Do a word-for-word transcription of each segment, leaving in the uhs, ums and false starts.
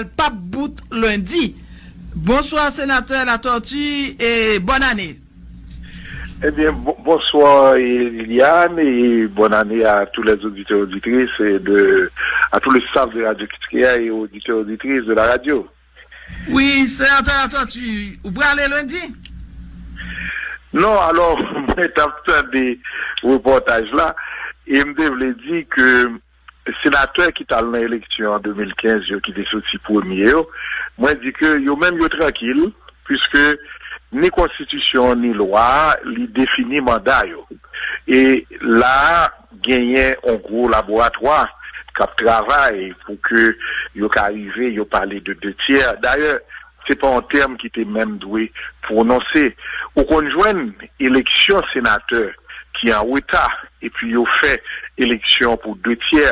l p ap bout lendi. Bonswa, Senatè Latortue, e bòn ane. Ebyen, bon, bonswa, e, Liliane, e bonne année à tous les auditeurs, auditrices, et de, à tout le staff de Radio Kiskeya et auditeurs, auditrices de la radio. Wi, Senatè Latortue, ou prale lendi? Non, alò, mwen t ap tande repòtaj la, e m te vle di ke senatè ki t al nan eleksyon an de mil kenz yo, ki te soti premye yo, mwen di ke yo menm yo trankil, piske ni konstitisyon an, ni lwa a, li defini manda yo. E la a, genyen yon gwo laboratwa k ap travay pou ke yo ka rive, yo pale de de tyè. Dayè, se pa yon tèm ki te menm dwe pwononse. Ou konn jwenn eleksyon senatè ki an reta, epi yo fè eleksyon pou de tyè.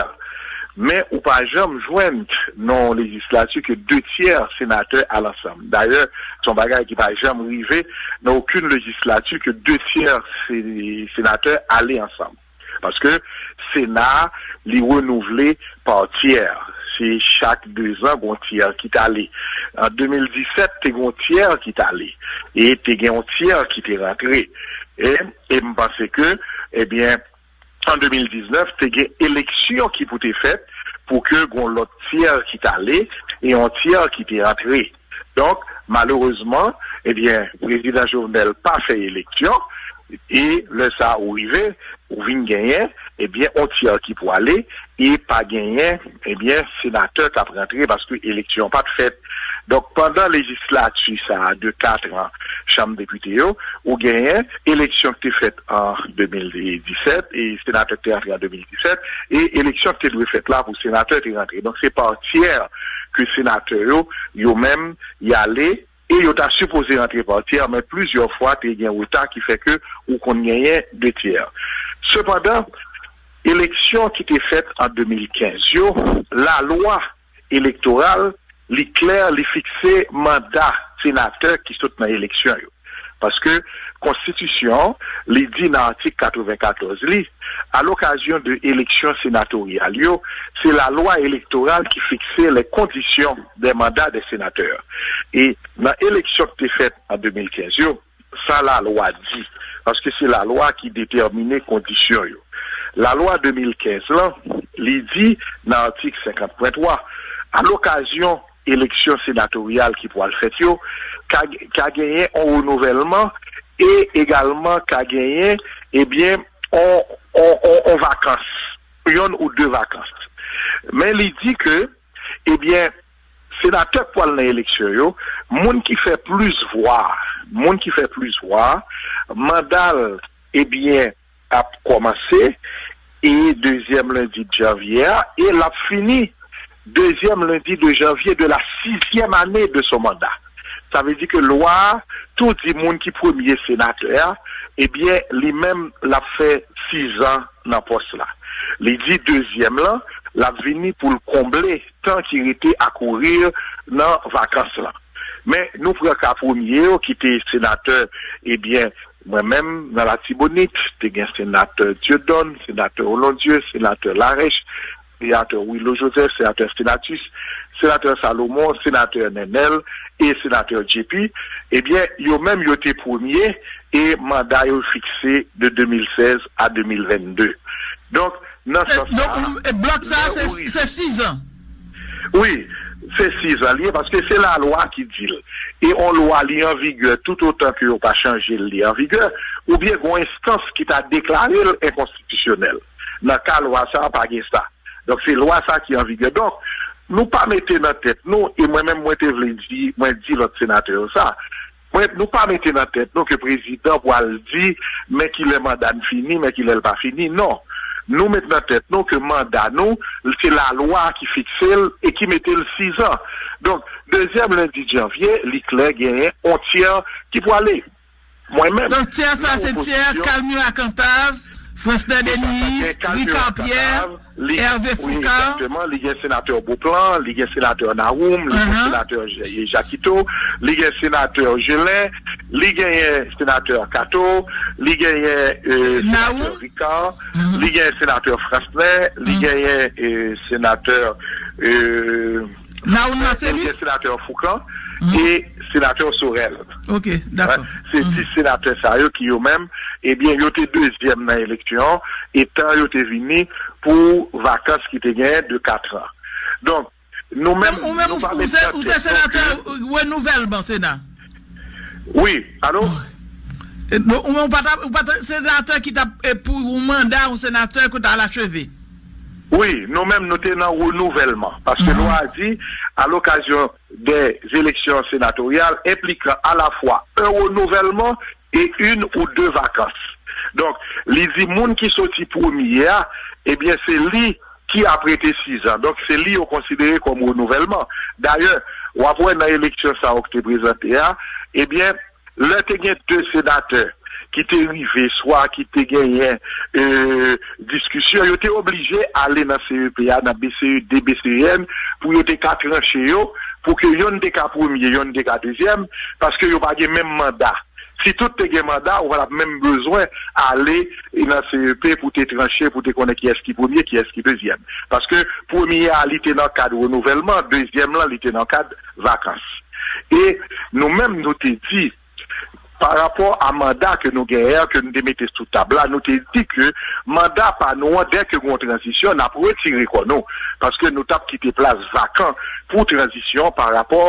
Men ou pa janm jwenn nan yon lejislati ke de tyè senatè al ansanm. Dayè, se yon bagay ki pa janm rive nan okenn lejislati ke de tyè se-, senatè ale ansanm. Paske Sena a, li renouvle pa tyè. Se chak de zan, gon tyè ki t ale. An de mil disèt, te gon tyè ki t ale. E te gen yon tyè ki te rantre. E, e m panse ke, ebyen, an de mil diznèf, te gen eleksyon ki pou te fèt pou ke gon lòt tyè ki t ale e yon tyè ki te rantre. Donk, malerezman, ebyen, prezidan Jovenel pa fè eleksyon, e lè sa ou rive, ou vin genyen, ebyen, yon tyè ki pou ale, e pa genyen, ebyen, senatè k ap rantre paske eleksyon pa t fèt. Donk, pandan lejislati sa a de kat an, chanm depite yo, ou genyen eleksyon ki te fèt an de mil disèt, e senatè ki te rantre an de mil disèt, e eleksyon ki te dwe fèt la pou senatè te rantre. Donk, se pa tyè ke senatè yo, yo menm, y ale, e yo ta sipoze rantre pa tyè, men plizyè fwa te gen reta ki fè ke ou konn genyen de tyè. Sepandan, eleksyon ki te fèt an de mil kenz yo, lalwa elektoral, li klè, li fikse manda senatè ki sot nan eleksyon yo. Paske konstitisyon an, li di nan atik katrevenkatòz li, à l'occasion de élections sénatoriales yo, se lalwa elektoral ki fikse les conditions des mandats des sénateurs. E nan eleksyon ki te fèt an de mil kenz yo, sa lalwa di, paske se lalwa ki detèmine kondisyon yo. Lalwa de mil kenz lan, li di nan atik senkant pwen twa, à l'occasion eleksyon senatoryal ki pral fèt yo, ka, ka genyen yon renouvèlman e egalman ka genyen, ebyen, yon, yon, yon, yon vakans, yonn ou de vakans. Men li di ke, ebyen, senatè k pral nan eleksyon yo, moun ki fè plis vwa, moun ki fè plis vwa, manda l, ebyen, ap kòmanse e dezyèm lendi de janvye a, e l ap fini dezyèm lendi de janvye de la sizyèm ane de son mandat. Sa vle di ke lwa a tou di moun ki premye senatè a, ebyen, li menm, l ap fè sizan nan pòs la. Li di dezyèm lan, l ap vini pou l konble tan ki rete akourir nan vakans lan. Men, nou pran ka premye yo ki te senatè, ebyen, mwen menm, nan Latibonit, te gen senatè Dieudonne, senatè Rolondieu, senatè Larèche, senatè Willo Joseph, senatè Senatus, senatè Salomon, senatè Nenel e senatè J P, ebyen, yo menm, yo te premye e manda yo fikse de de mil sèz a de mil vennde. Donk, nan sans sa, donk, e blòk sa, se, se sizan. Wi, se sizan li ye, paske se lalwa ki di l. E yon lwa, li an vigè toutotan ke yo pa chanje l, li an vigè, oubyen gon enstans ki ta deklare l enkonstitisyonèl. Nan ka lwa sa a, pa gen sa. Donk, se lwa sa ki an vigè. Donk, nou pa mete nan tèt nou, e mwen menm, mwen te vle di, mwen di lòt senatè yo sa, mwen, nou pa mete nan tèt nou ke prezidan pral di, men kilè manda n fini, men kilè l pa fini. Non. Nou met nan tèt nou ke manda nou, se lalwa ki fikse l e ki mete l sizan. Donk, dezyèm lendi janvye, li klè genyen yon tyè ki pwale. Mwen menm, donk, tyè sa, se tyè Calmur à Cantave, Frantz Denys, Ricard Pierre, Hervé Foucard. Egzakteman, li gen senatè Beauplan, li gen senatè Nahoum, li gen senatè J-, Jakito, li gen senatè Gelin, li genyen senatè Kato, li genyen, euh, senatè Ricard, li gen senatè Frantz Denys, li genyen, euh, senatè, euh, Naoun Marcellus? Gen senatè Fourcand e senatè Sorel. Ok, dakò. Se dis senatè sa yo ki yo menm, ebyen, yo te dezyèm nan eleksyon an, e tan yo te vini pou vakans ki te genyen de kat an. Donk, nou menm, nou pa met nan tèt nou ke... Ou se, ou se senatè renouvèlman Sena? Wi, alo? Ou pa t ap, ou pa t senatè ki t ap, e, pou yon manda, yon senatè ke w t al acheve? Wi, nou menm, nou te nan renouvèlman. Paske lwa a di, à l'occasion des élections sénatoriales impliquant à la fois un renouvellement et une ou deux vacances. Donk, li di moun ki soti premye a, ebyen, se li ki ap rete sizan. Donk, se li yo konsidere kòm renouvèlman. Dayè, w ap wè nan eleksyon sa yo ki te prezante a, ebyen, lè te gen de senatè ki te rive, swa ki te genyen, e, diskisyon, yo te oblije ale nan C E P a, nan B C E, de B C E N, pou yo te ka tranche yo, pou ke yonn te ka premye, yonn te ka dezyèm, paske yo pa gen menm manda. Si tout te gen manda, ou pa t ap menm bezwen ale nan C E P pou te tranche, pou te konnen kiyès ki premye, kiyès ki dezyèm. Paske premye a, li te nan kad renouvèlman, dezyèm lan, li te nan kad vakans. E nou menm, nou te di, pa rapò a manda ke nou genyen an, ke nou te mete sou tab la, nou te di ke manda pa nou an, dèke gen yon tranzisyon, n ap retire kò nou, paske nou t ap kite plas vakan pou tranzisyon pa rapò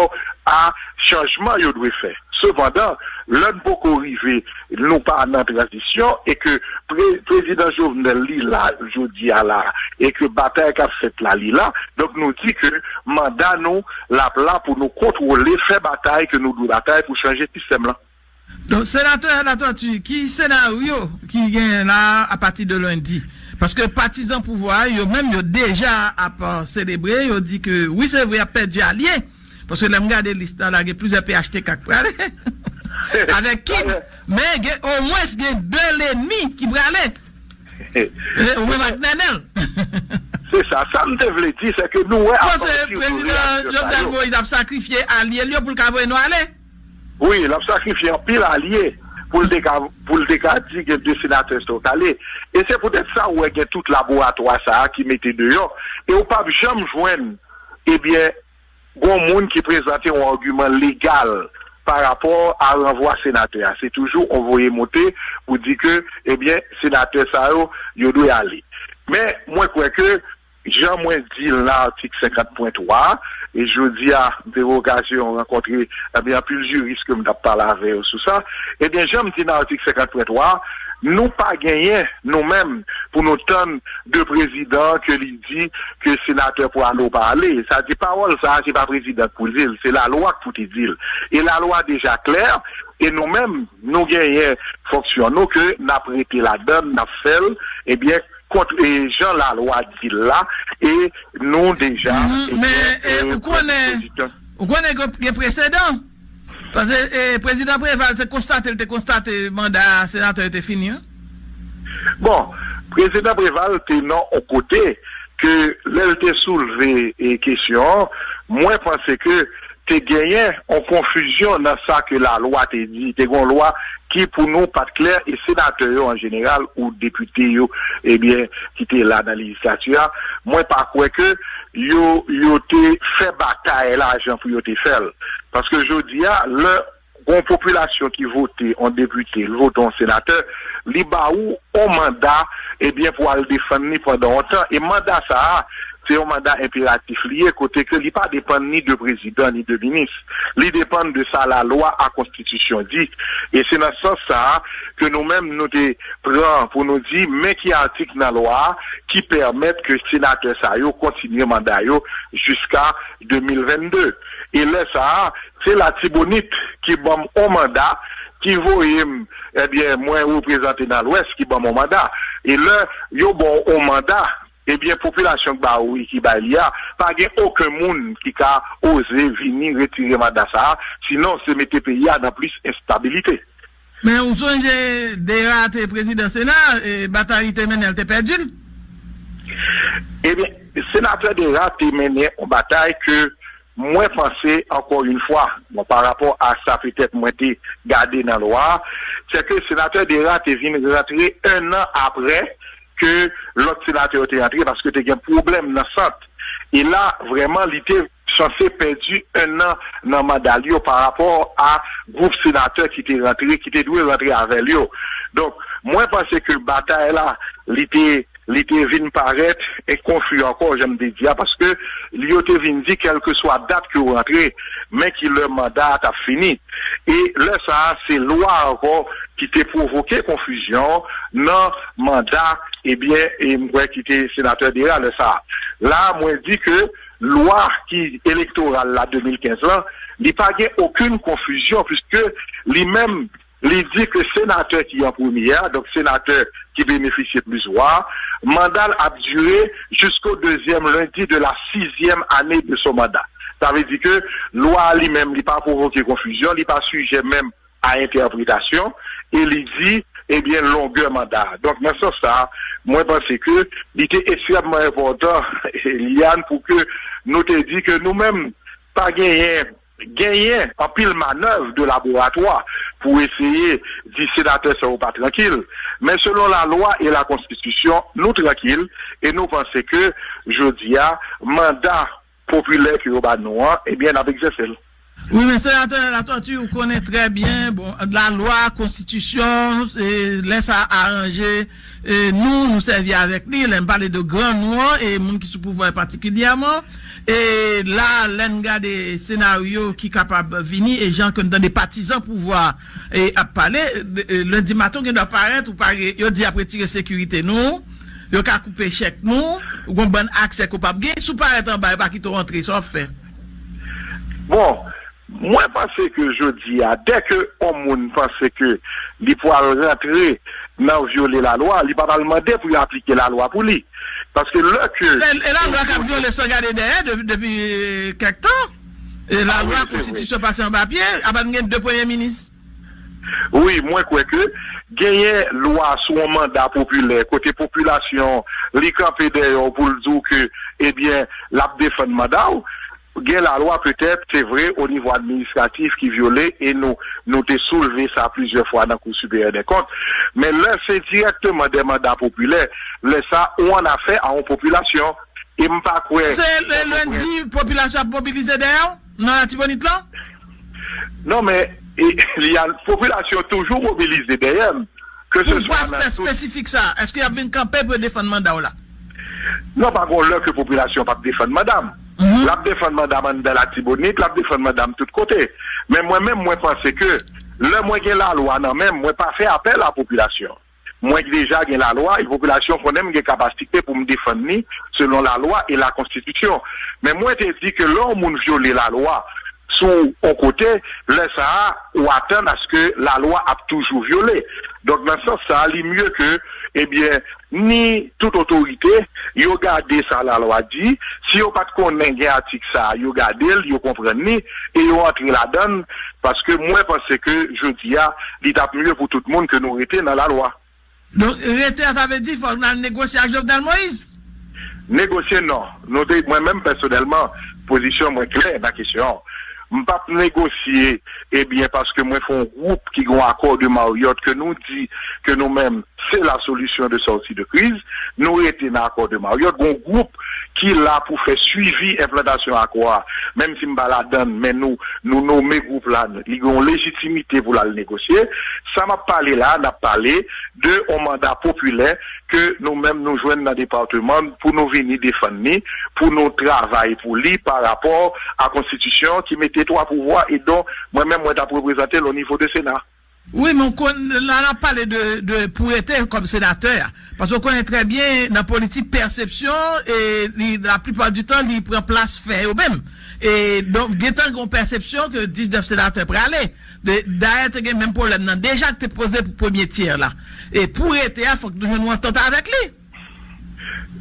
a chanjman yo dwe fè. Sepandan, lè n poko rive, nou pa nan tranzisyon, e ke pre-, prezidan Jovenel li la, jodi a la, e ke batay k ap fèt la, li la, donk nou di ke manda nou, l ap la pou nou kontwole, fè batay ke nou dwe batay pou chanje sistèm lan. Donk, senatè Latortue, ki senaryo ki genyen la apati de lendi? Paske patizan pouvwa a, yo menm, yo deja ap, euh, selebre, yo di ke, wi, se vre, y ap pèdi alye. Paske lè m gade lis la, la gen plizyè P H T K k prale. Avèk King, men gen, omwens gen de lennmi ki prale. E, ou menm ak Nènèl. Se sa. Sa m te vle di, se ke nou wè... Ou panse prezidan Jovenel Moïse ap sakrifye alye l yo pou l ka voye nou ale? Wi, l ap sakrifye anpil alye pou l te ka, pou l te ka di gen de senatè sa yo k ale. E se poutèt sa ou wè gen tout laboratwa sa a ki mete deyò. E ou p ap janm jwenn, ebyen, gon moun ki prezante yon agiman legal pa rapò a ranvwa senatè a. Se toujou on voye monte pou di ke, ebyen, senatè sa yo, yo dwe ale. Men, mwen kwè ke, jan mwen di l nan atik senkant pwen twa a, e jodi a, m te gen okazyon rankontre, ebyen, anpil jiris ke m t ap pale avè yo sou sa, ebyen, jan m di nan atik senkant pwen twa a, nou pa genyen, nou menm, pou nou tann de prezidan ke li di ke senatè pou ale ou pa ale. Sa di pawòl sa a, se pa prezidan k pou di l, se lalwa k pou te di l. E lalwa deja klè, e nou menm, nou genyen fonksyon nou ke n ap rete ladan l, n ap fè l, ebyen, kont, e, jan lalwa di l la, e nou deja, ebyen, men, e, e, ou konnen, prezidan. Ou konnen gen, gen presedan? Paske, e, prezidan Preval, se konstate l te konstate manda senatè yo te fini, wi. Bon, prezidan Preval te nan on kote ke lè l te soulve, e, kesyon an, mwen panse ke te genyen on konfizyon nan sa ke lalwa te di. Te gen on lwa ki pou nou pa t klè, e senatè yo an jeneral, ou depite yo, ebyen, ki te la nan lejislati a, mwen pa kwè ke yo, yo te fè batay la jan pou yo te fè l. Paske jodi a, lè gon popilasyon ki vote on depite, l vote on senatè, li ba ou on manda, ebyen, pou al defann li pandan on tan. E manda sa a, se yon manda enperatif li ye, kote ke li pa depann ni de prezidan, ni de minis. Li depann de sa lalwa a konstitisyon di. E se nan sans sa a ke nou menm, nou te pran pou nou di, men ki atik nan lwa a ki pèmèt ke senatè sa yo kontinye manda yo jiska de mil vennde. E lè sa a, se Latibonit ki ban m on manda, ki voye m, ebyen, mwen reprezante nan Lwès, ki ban m on manda. E lè yo ba w on manda, ebyen, popilasyon k ba ou li, ki bay li a, pa gen okenn moun ki ka oze vini retire manda sa a, sinon se mete peyi a nan plis enstabilite. Men ou sonje Dera te prezidan Sena, e batay li te mennen, l te pèdi l? Ebyen, senatè Dera te mennen yon batay ke mwen panse, ankò yon fwa, bon, pa rapò a sa petèt mwen te gade nan lwa a, se ke senatè Dera te vin rantre en an apre ke lòt senatè yo te rantre, paske te gen pwoblèm nan sant. E la, vrèman, li te sanse pèdi en an nan manda l yo pa rapò a gwoup senatè ki te rantre, ki te dwe rantre avè l yo. Donk, mwen panse ke batay la, li te, li te vin parèt e konfi ankò, jan m te di a, paske yo te vin di kèlkeswa dat ke w rantre, men ki lè manda a t ap fini. E lè sa a, se lwa ankò ki te pwovoke konfizyon nan manda, ebyen, e m kwè ki te senatè Dera lè sa a. La, mwen di ke lwa ki elektoral la de mil kenz lan, li pa gen okenn konfizyon, piske li menm, li di ke senatè ki an premye a, donk senatè ki benefisye plis vwa, manda l ap dire jusqu'au deuxième lundi de la sixième année de son mandat. Sa vle di ke lwa a li menm, li pa pwovoke konfizyon, li pa sijè menm a entèpretasyon, e li di, ebyen, longè manda a. Donk, nan sans sa a, mwen panse ke li te ekstrèmman enpòtan, Liliane, pou ke nou te di ke nou menm, pa genyen, genyen anpil manèv de laboratwa pou eseye di senatè sa yo pa trankil. Men selon lalwa e lakonstitisyon, nou trankil e nou panse ke jodi a, manda popilè ke yo ba nou an, ebyen, n ap egzèse l. Wi, men senatè Latortue, ou konnen trè byen, bon, lalwa, konstitisyon, e, lè sa aranje, e, nou, nou sèvi avèk li, lè m pale de gran nou an, e moun ki sou pouvwa patikilyèman, e la, lè n gade senaryo ki kapab vini, e jan ke n tande patizan pouvwa, e, ap pale, e, lendi maten, ou gen dwa parèt, ou pa, yo di y ap retire sekirite nou, yo ka koupe chèk nou, ou gon bann aksè ke w p ap gen, si w parèt anba, yo pa kite w antre, sa w ap fè? Bon, mwen panse ke jodi a, dè ke yon moun panse ke li pwal rantre nan vyole lalwa, li pa pral mande pou yo aplike lalwa pou li. Paske lè ke... E, e lalwa k ap vyole san gade dèyè depi, depi kèk tan. E lalwa, konstitisyon pase anba pye, apa n gen de premye minis? Wi, mwen kwè ke genyen lwa sou yon manda popilè, kote popilasyon, li kanpe dèyè w pou l di w ke, ebyen, l ap defann manda w. Gen lalwa, petèt, se vre, o nivo administratif ki vyole, e nou, nou te soulve sa plizyè fwa nan Kou Siperyè dè Kont. Men lè se dirèkteman de manda popilè, lè sa, ou an afè a yon popilasyon. E m pa kwè... Se le, lendi, popilasyon ap mobilize dèyè w nan Latibonit lan? Non, men, e, li a, popilasyon toujou mobilize dèyè m. Ke se swa nan tout... Pouvwa espesifik sa, èske y ap vin kanpe pou yo defann manda w la? Non, pa gon lè ke popilasyon p ap defann manda m. L ap defann manda m anndan Latibonit, l ap defann manda m tout kote. Men mwen menm, mwen panse ke lè mwen gen lalwa nan men m, mwen pa fè apèl a popilasyon. Mwen deja gen lalwa, e popilasyon konnen m gen kapasite pou m defann li selon lalwa e lakonstitisyon. Men mwen te di ke lè yon moun vyole lalwa sou yon kote, lè sa a, ou atann aske lalwa ap toujou vyole. Donk, nan sans sa a, li mye ke, ebyen, ni tout otorite, yo gade sa lalwa di. Si yo pa t konnen gen atik sa a, yo gade l, yo konprann li, e yo antre ladan l, paske mwen panse ke jodi a, li t ap mye pou tout moun ke nou rete nan lalwa. Donk, rete a, sa vle di fòk n al negosye ak Jovenel Moïse? Negosye, non. Nou te, mwen menm, pèsonèlman, pozisyon mwen klè nan kesyon an. M p ap negosye, ebyen, paske mwen fè yon gwoup ki gen yon accord de Marriott ke nou di ke nou menm, c'est la solution de sortie de crise. Nou rete nan accord de Marriott. Gen yon gwoup ki la pou fè swivi enplantasyon akò a. Menm si m pa ladan l, men nou, nou nome gwoup la, li gen yon lejitimite pou l al negosye. Sa m ap pale la, n ap pale de yon manda popilè ke nou menm nou jwenn nan depatman n pou nou vini defann li, pou nou travay pou li pa rapò a konstitisyon ki mete twa pouvwa e donk mwen menm mwen t ap reprezante l o nivo de Sena. Wi, men w konn, la n ap pale de, de pou rete kòm senatè a. Paske w konnen trè byen, nan politik, pèsepsyon, e li, laplipa di tan, li pran plas fè yo menm. E donk, gentan gen yon pèsepsyon ke diznèf senatè prale. De, dayè, te gen menm pwoblèm nan deja ki te poze pou premye tyè la. E pou rete a, fòk nou jwenn yon antant avèk li.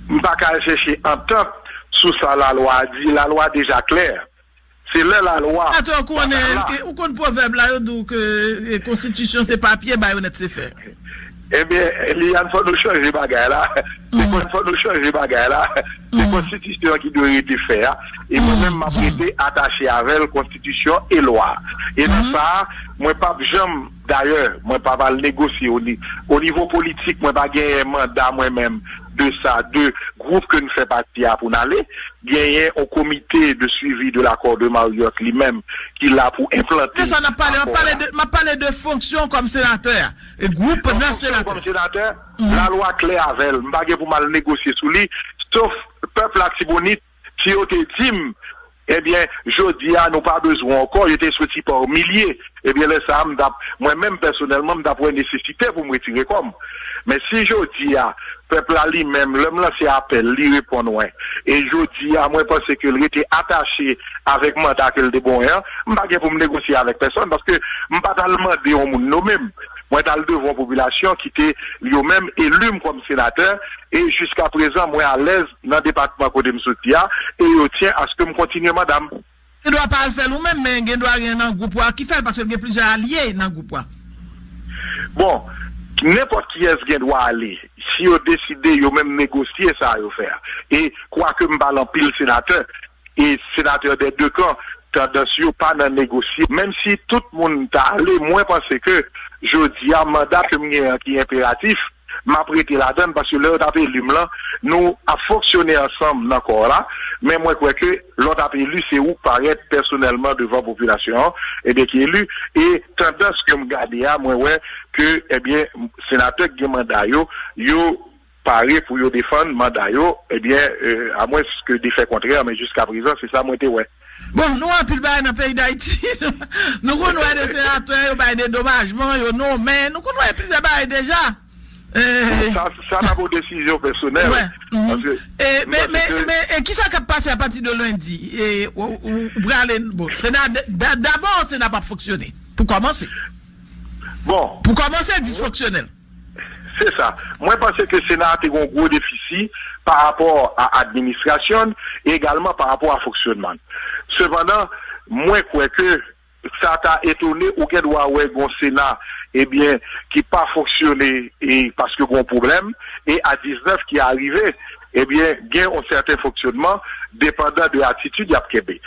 M pa ka al chèche antant sou sa lalwa a di. Lalwa deja klè. Se lè lalwa... Atò, ou konnen, ou konn pwovèb la, yo di w ke, e, konstitisyon se papye, bayonèt se fè. Ebyen, Liliane, fò nou chanje bagay la. Se kon, fò nou chanje bagay la. Se konstitisyon ki dwe rete fè a. E mwen menm, m ap rete atache avè l, konstitisyon e lwa. E nan sa a, mwen p ap janm, dayè, mwen p ap al negosye o ni-, o nivo politik, mwen pa genyen manda mwen menm de sa, de gwoup ke n fè pati a pou n ale. genyen yon komite de suivi de l'accord de Marriott li menm ki la pou enplante. Men sa n ap pale, m ap pale de, m ap pale de fonksyon kòm senatè a. E gwoup nèf senatè. Kòm senatè, lalwa klè avè l. M pa gen pou m al negosye sou li, sof pèp Latibonit, si yo te di m, ebyen, jodi a, nou pa bezwen ankò, yo te soti pa milye, ebyen, lè sa a, m t ap, mwen menm, pèsonèlman, m t ap wè nesesite pou m retire kò m. Men si jodi a, pèp la li menm, lè m lanse apèl, li reponn mwen. E jodi a, mwen panse ke l rete atache avèk manda ke l te ba mwen an, m pa gen pou m negosye avèk pèsonn, paske m pa t al mande yon moun nonmen m. Mwen t al devan yon popilasyon ki te yo menm eli m kòm senatè, e jiska prezan, mwen alèz nan depatman kote m soti a, e yo tyen aske m kontinye manda m. Gen dwa pa al fè l ou menm, men gen dwa gen nan gwoup ou a ki fè l, paske gen plizyè alye nan gwoup ou a. Bon, nenpòt kiyès gen dwa ale, si yo deside yo menm negosye sa yo fè a. E kwake m pale anpil senatè, e senatè dè de kan, tandans yo pa nan negosye. Menm si tout moun ta ale, mwen panse ke jodi a, manda ke m gen an ki enperatif, m ap rete ladan l, paske lè yo t ap eli m lan, nou ap fonksyone ansanm nan kò la, men mwen kwè ke lè w t ap eli, se ou k parèt pèsonèlman devan popilasyon an, ebyen, ki eli, e tandans ke m gade a, mwen wè ke, ebyen, senatè k gen manda yo, yo pare pou yo defann manda yo, ebyen, euh, amwens ke de fè kontrè, men jiska prezan, se sa mwen te wè. Bon, nou wè anpil bagay nan peyi Dayiti. Nou konn wè de senatè, yo bay dedomajman, yo nonmen. Nou konn wè plizyè bagay deja. Eh, sa, sa nan yon desizyon pèsonèl. Wè. Mhm. Paske E, men, men, men, e kisa k ap pase apati de lendi? E, ou, ou, ou prale, bon, Sena, d-, d-, dabò, Sena p ap fonksyone. Pou kòmanse. Bon. Pou kòmanse, disfonksyonèl. Se sa. Mwen panse ke Sena a te gen yon gwo defisi pa rapò a administrasyon l e egalman pa rapò a fonksyonman l. Sepandan, mwen kwè ke sa ta etone ou gen dwa wè gen yon Sena, ebyen, ki pa fonksyone e paske gen yon pwoblèm, e a diznèf ki arive, ebyen, gen yon sèten fonksyonman depandan de atitid y ap kenbe.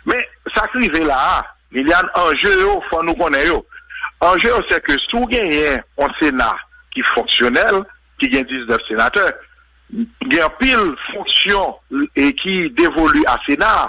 Men, sa k rive la a, Liliane, anje yo, fò nou konnen yo. Anje yo, se ke si w genyen yon Sena ki fonksyonèl, ki gen diznèf senatè, gen anpil fonksyon e ki devolu a Sena a,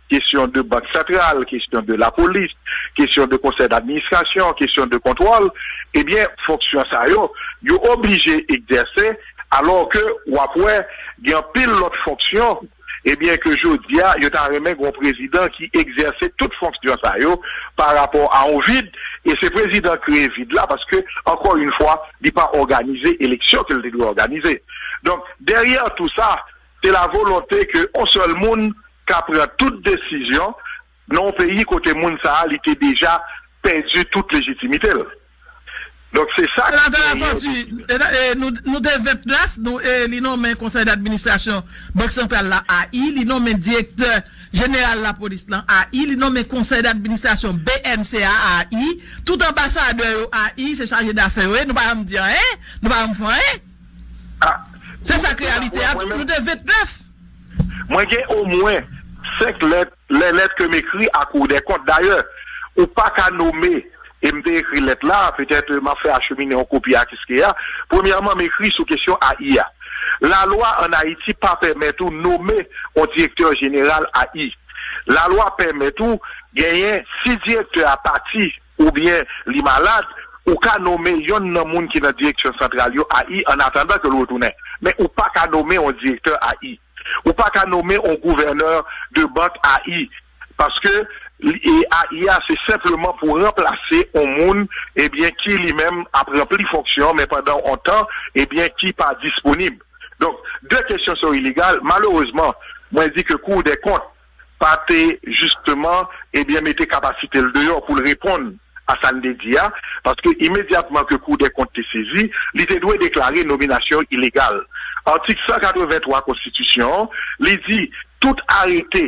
kesyon de bank santral, kesyon de lapolis, kesyon de konsèy dadministrasyon, kesyon de kontwòl, ebyen, fonksyon sa yo, yo oblije egzèse, alò ke w ap wè gen anpil lòt fonksyon, ebyen, ke jodi a, yo ta renmen gen yon prezidan ki egzèse tout fonksyon sa yo pa rapò a yon vid, e se prezidan kreye vid la, paske, ankò yon fwa, li pa òganize eleksyon ke l te dwe òganize. Donk, dèyè tou sa, se la volonte ke yon sèl moun ka pran tout desizyon nan yon peyi kote moun sa a, li te deja pèdi tout lejitimite l. Donk, se sa ki Senatè genyen Latortue, e, e, nou, nou te vennèf, nou, e, li nonmen konsèy dadministrasyon Bank Santral la A I, li nonmen direktè jeneral lapolis lan A I, li nonmen konsèy dadministrasyon B N C A A I, tout anbasadè yo A I, se chaje dafè yo ye, nou pa janm di anyen, nou pa janm fè anyen. Ah, se sa k reyalite a, mwen, mwen, nou te vennèf. Mwen gen omwen senk lèt, les lettres que m'écris à Cour des comptes. Dayè, ou pa ka nome, e m te ekri lèt la, petèt, euh, m ap fè achemine yon kopi a Kiskeya. Premyèman, m ekri sou kesyon A I a. Lalwa ann Ayiti pa pèmèt ou nome yon direktè jeneral A I. Lalwa pèmèt ou genyen, si direktè a pati oubyen li malad, ou ka nome yonn nan moun ki nan direksyon santral yo A I an atandan ke l retounen. Men ou pa ka nome yon direktè A I. Ou pa ka nome yon gouvènè de bank A I. Paske li, e A I a, se senpleman pou ranplase yon moun, ebyen, ki li menm ap ranpli fonksyon, men pandan yon tan, ebyen, ki pa disponib. Donk, de kesyon sa yo ilegal. Malerezman, mwen di ke Cour des comptes pa te, jisteman, ebyen, mete kapasite l deyò pou l reponn a sa n te di a, paske imedyatman ke Cour des comptes te sezi, li te dwe deklare nominasyon ilegal. Atik san katrevenntwa Konstitisyon an, li di, tout arete,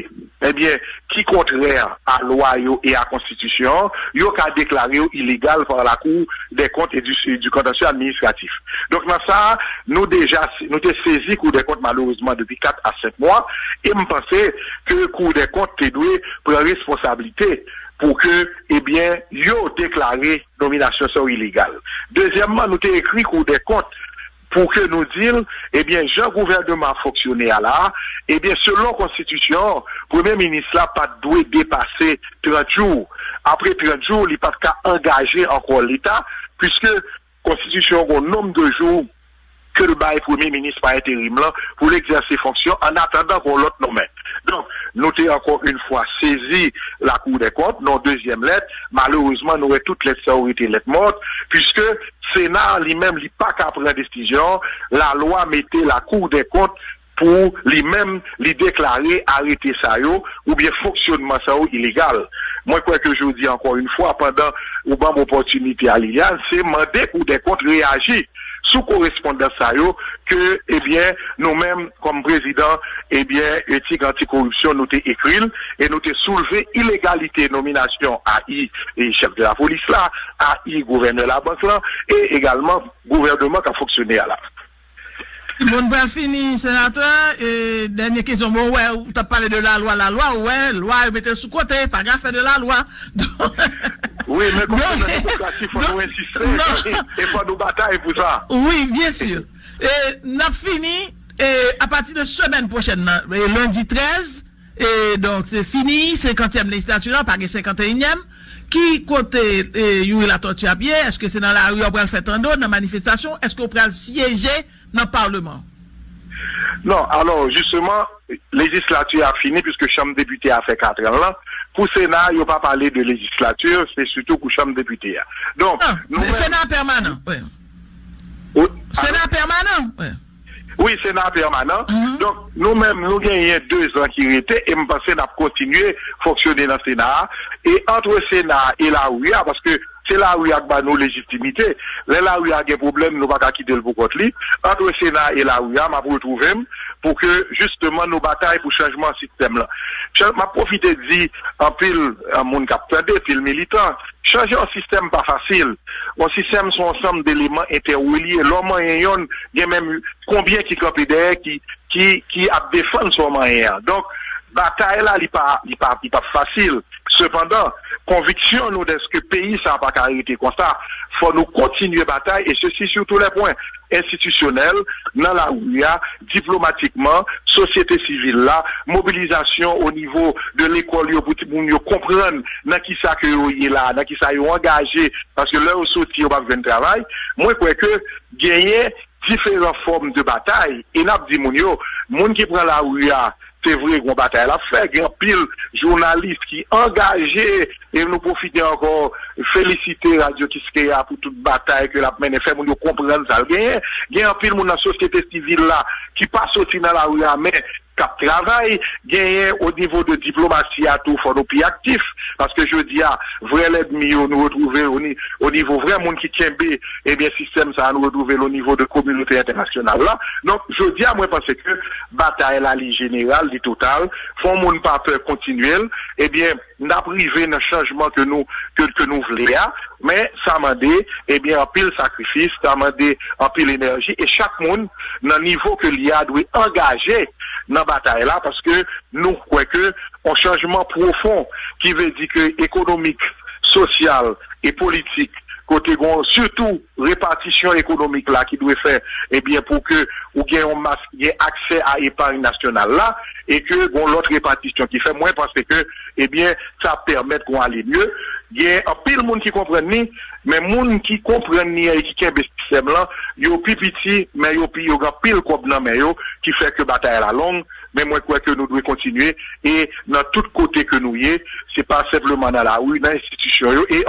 ebyen, ki kontrè a lwa yo e a Konstitisyon an, yo ka deklare yo ilegal par la Cour des comptes et du, et du contentieux administratif. Donk, nan sa a, nou deja, nou te sezi Cour des comptes, malerezman, depi kat a senk mwa, e m panse ke Cour des comptes te dwe pran responsablite pou ke, ebyen, yo deklare nominasyon sa yo ilegal. Dezyèmman, nou te ekri Cour des comptes, pou ke nou di l, ebyen, jan gouvènman ap fonksyone a la a, ebyen, selon konstitisyon an, premye minis la pa t dwe depase trant jou. Apre trant jou, li pa t ka angaje ankò Leta, piske konstitisyon an gen yon nonm de jou ke l bay premye minis pa enterim lan pou l egzèse fonksyon an atandan gen yon lòt nonmen. Donk, nou te ankò yon fwa sezi Lakou dè kont, nan yon dezyèm lèt. Malerezman, nou wè tout lèt sa yo rete lèt mòt, piske Sena a li menm, li pa ka pran desizyon, lalwa mete Lakou dè kont pou li menm, li deklare arete sa yo oubyen fonksyonman sa yo ilegal. Mwen kwè ke jodi a, ankò yon fwa, pandan ou ban m opòtinite a, Liliane, se mande Kou dè kont reyaji sou korespondans sa yo ke, ebyen, nou menm, kòm prezidan, ebyen, etik antikoripsyon, nou te ekri l e nou te soulve ilegalite nominasyon A I e chèf de lapolis la, A I gouvènè labank lan e egalman gouvènman k ap fonksyone a la. Bon, nou pral fini, senatè. E, dènye kesyon. Bon, wè, ou t ap pale de lalwa, lalwa, ou wè, lwa yo mete l sou kote, pa gen afè de lalwa. Wi, men kòm se nan demokrasi, fò nou ensiste e fò nou batay pou sa. Wi, byen si. E, n ap fini, e, apati de semèn pwochèn nan, e, lendi trèz, e, donk, se fini, senkantyèm lejislati a, pa gen senkanteyinyèm. Ki kote, e, Youri Latortue ap ye? Èske se nan lari a w pral fè tando, nan manifestasyon? Èske w pral syeje nan Palman? Non, alò, jisteman, lejislati a fini, piske Chanm Depite a fè katran l lan. Pou Sena a, yo pa pale de lejislati, se sitou pou Chanm Depite a. Donk, nou menm. Sena pèmanan, wi. Sena pèmanan, wi. Wi, Sena pèmanan. Donk, nou menm, nou genyen dezan ki rete, e m panse n ap kontinye fonksyone nan Sena a. E antre Sena a e lari a, paske se lari a k ba nou lejitimite. Lè lari a gen pwoblèm, nou pa ka kite l pou kont li. Antre Sena a e lari a, m ap retwouve m pou ke, jisteman, nou batay pou chanjman sistèm lan. M ap pwofite di anpil moun k ap tande, pil militan, chanje yon sistèm pa fasil. Yon sistèm se yon ansanm de eleman entèrelye. Lè w manyen yonn, gen menm konbyen ki kanpe dèyè ki, ki, ki ap defann sa w manyen an. Donk, batay la, li pa, li pa, li p ap fasil. Sepandan, konviksyon nou dèske peyi sa a pa ka rete konsa, fò nou kontinye batay, e sesi sou tou lè pwen, enstitisyonèl, nan lari a, diplomatikman, sosyete sivil la, mobilizasyon o nivo de lekòl yo pou timoun yo konprann nan kisa ke yo ye la, nan kisa yo angaje, paske lè yo soti, yo p ap jwenn travay. Mwen kwè ke genyen diferan fòm de batay, e n ap di moun yo, moun ki pran lari a, se vre, gen yon batay l ap fè, gen anpil jounalis ki angaje, e nou pwofite ankò felisite Radyo Kiskeya pou tout batay ke l ap mennen, fè moun yo konprann sa l genyen. Gen anpil moun nan sosyete sivil la ki pa soti nan lari a, men k ap travay, genyen o nivo de diplomasi a tou, fò nou pi aktif, paske jodi a, vrè lènmi yo, nou retwouve o ni-, o nivo vrè moun ki kenbe, ebyen, sistèm sa a, nou retwouve l o nivo de kominote entènasyonal la. Donk, jodi a, mwen panse ke batay la, li jeneral, li total, fò moun pa pè kontinye l, ebyen, n ap rive nan chanjman ke nou, ke, ke nou vle a, men sa mande, ebyen, anpil sakrifis, sa mande anpil enèji, e chak moun, nan nivo ke li a, dwe angaje nan batay la, paske nou kwè ke yon chanjman pwofon, ki vle di ke ekonomik, sosyal e politik, kote gen sitou repatisyon ekonomik la ki dwe fè, ebyen, pou ke ou gen yon mas ki gen aksè a epay nasyonal la, e ke gen lòt repatisyon ki fè, mwen panse ke, ebyen, sa ap pèmèt kon ale mye. Gen anpil moun ki konprann li, men moun ki konprann li an e ki kenbe sistèm lan, yo pi piti, men yo pi, yo gen anpil kòb nan men yo, ki fè ke batay la long, men mwen kwè ke nou dwe kontinye, e nan tout kote ke nou ye, se pa senpleman nan lari, nan enstitisyon yo, e